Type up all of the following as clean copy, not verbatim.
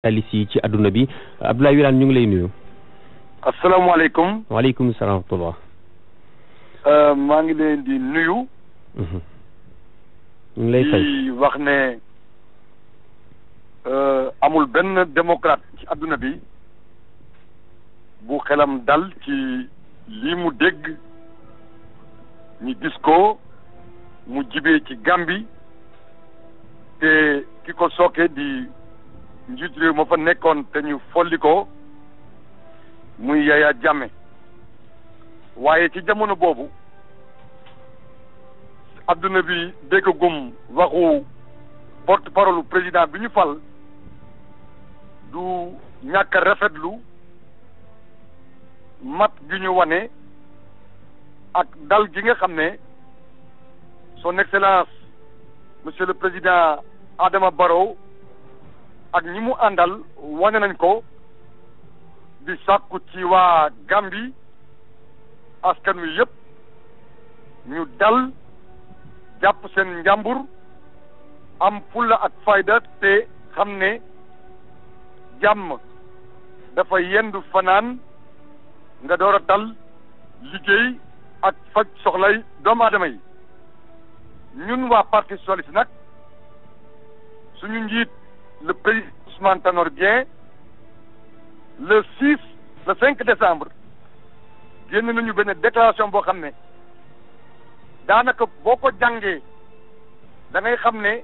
journaliste yi ci àdduna bi Abdoulaye Wilane ñu ngi lay nuyu. asalaamaaleykum. waaleykum salaam wa rahmatulah. maa ngi leen di nuyu. ñu ngi lay fay di wax ne amul benn démocrate ci àdduna bi bu xelam dal ci lii mu dégg ñu gis ko mu jibee ci Gambie te ki ko sooke di njiit réew ma fa nekkoon te ñu folli ko muy Yaya Jammeh waaye ci jamono boobu adduna bi déggagum waxu porte parole président bi ñu fal du ñàkk a rafetlu mat gi ñu wane ak dal gi nga xam ne son excellence monsieur le président Adama Barrow ak ñi mu àndal wane nañ ko di sàkku ci waa Gambie askan wi yëpp ñu dal jàpp seen njàmbur am fulla ak fayda te xam ne jàmm dafa yendu fanaan nga door a tal liggéey ak faj soxlay doomu aadama yi ñun waa parti socialiste nag suñu njiit le président Ousmane Tanor Dieng le 5 décembre génn nañu benn déclaration boo xam ne daanaka boo ko jàngee da ngay xam ne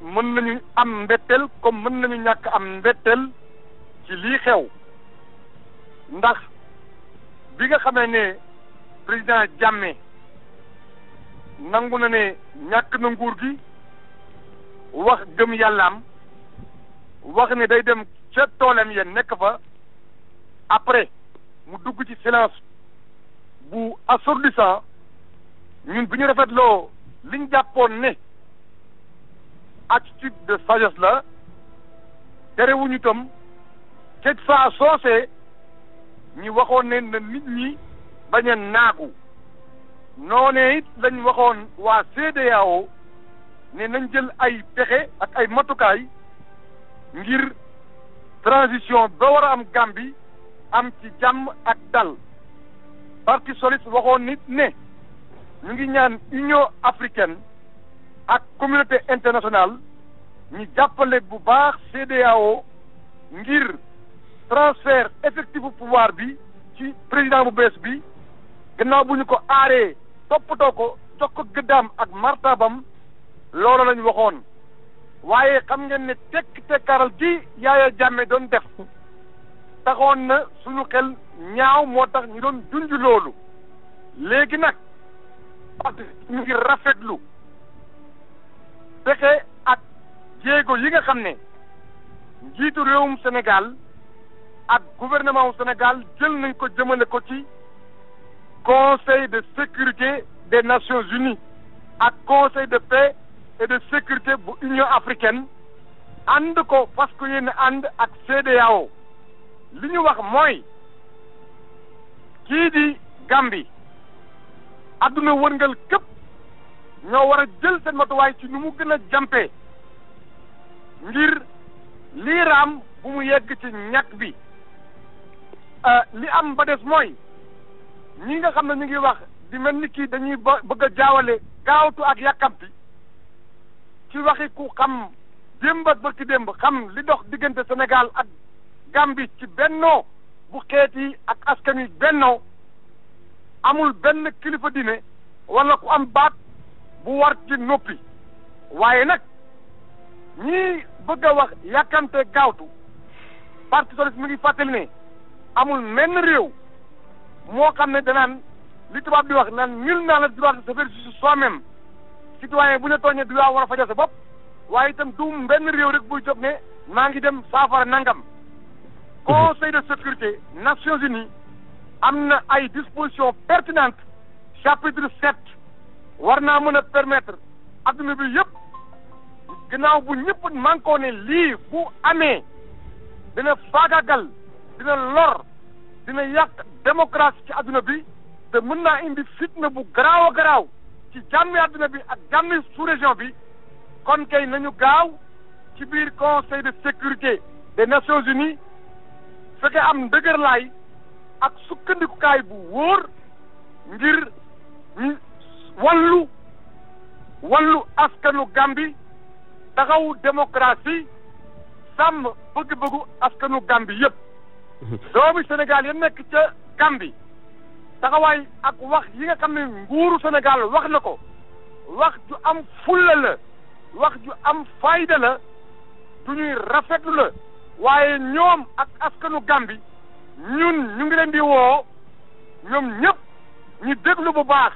mën nañu am mbetteel comme mën nañu ñàkk am mbetteel ci lii xew ndax bi nga xamee ne président Jammeh nangu na ne ñàkk na nguur gi wax gëm yàllaam wax ne day dem ca toolam yéen nekk fa après mu dugg ci silence bu assourdissant ñun bi ñu rafetloo liñ jàppoon ne attitude de sagesse la terewuñu itam cette fois soosee ñi waxoon ne na nit ñi bañ a naagu noonee it lañ waxoon waa CEDEAO ne nañ jël ay pexe ak ay matukaay ngir transition ba war a am Gambie am ci jàmm ak dal parti socialiste waxoon nit ne ñu ngi ñaan Union africaine ak communauté internationale ñu jàppale bu baax CEDEAO ngir transfert effectif bu pouvoir bi ci président bu bees bi gannaaw bu ñu ko aaree toppatoo ko jox ko gëddaam ak martabam loolu lañ waxoon waaye xam ngeen ne tekkaaral gi Yaya Jammeh doon def taxoon na suñu xel ñaaw moo tax ñu doon junj loolu léegi nag ñu ngi rafetlu pexe ak jéego yi nga xam ne njiitu réewum Sénégal ak gouvernement wu Sénégal jël nañ ko jëmale ko ci conseil de sécurité des Nations Unies ak conseil de paix et de sécurité bu Union africaine ànd ko parce que yéen ànd ak CEDEAO li ñu wax mooy kii di Gambie adduna wërngal képp ñoo war a jël seen matuwaay ci nu mu gën a jàmpee ngir lii raam bu mu yegg ci ñàkk bi li am ba des mooy ñi nga xam ne ñu ngi wax di mel ni kii dañuy bëgg a jaawale gaawtu ak yàkkamti ci waxi ku xam démb ak barki démb xam li dox diggante Sénégal ak Gambie ci bennoo bu xeet yi ak askan wi bennoo amul benn kilifa dine wala ku am baat bu war ci noppi waaye nag ñii bëgg a wax yàkkante gaawtu parti socialiste mi ngi fàttali ne amul menn réew moo xam ne danaan li tubaab di wax naan nul n'a le droit de se faire justice soi-même citoyen bu ñu tooñee du war a fajal sa bopp waaye itam du benn réew rek buy jóg ne maa ngi dem saafara nangam conseil de sécurité Nations Unies am na ay dispositions pertinentes chapitre 7 war naa mën a permettre adduna bi yëpp gannaaw bu ñëpp mànkoo ne lii bu amee dina faagagal dina lor dina yàq démocratie ci adduna bi te mën naa indi fitna bu garaaw a garaaw ci jàmmi adduna bi ak jàmmi sous-région bi kon kay nañu gaaw ci ci biir conseil de sécurité des Nations Unies fexe am ndëgërlaay ak sukkandikukaay bu wóor ngir wallu askanu Gambie taxawu démocratie sàmm bëgg-bëggu askanu Gambie yëpp. doomi Sénégal ya nekk ca Gambie taxawaay ak wax yi nga xam ne nguuru Sénégal wax na ko wax ju am fulla la wax ju am fayda la du ñuy rafetlu la waaye ñoom ak askanu Gambie ñun ñu ngi leen di woo ñoom ñëpp ñu déglu bu baax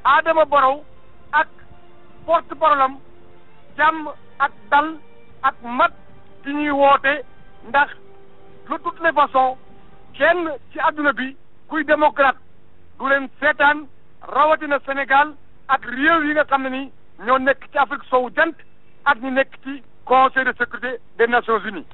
Adama Barrow ak porte-parole am jàmm ak dal ak mat ci ñuy woote ndax de toutes les façons kenn ci adduna bi kuy démocrate du leen seetaan rawatina Sénégal ak réew yi nga xam ne ni ñoo nekk ci Afrique sowu jant ak ñu nekk ci Conseil de sécurité des Nations Unies.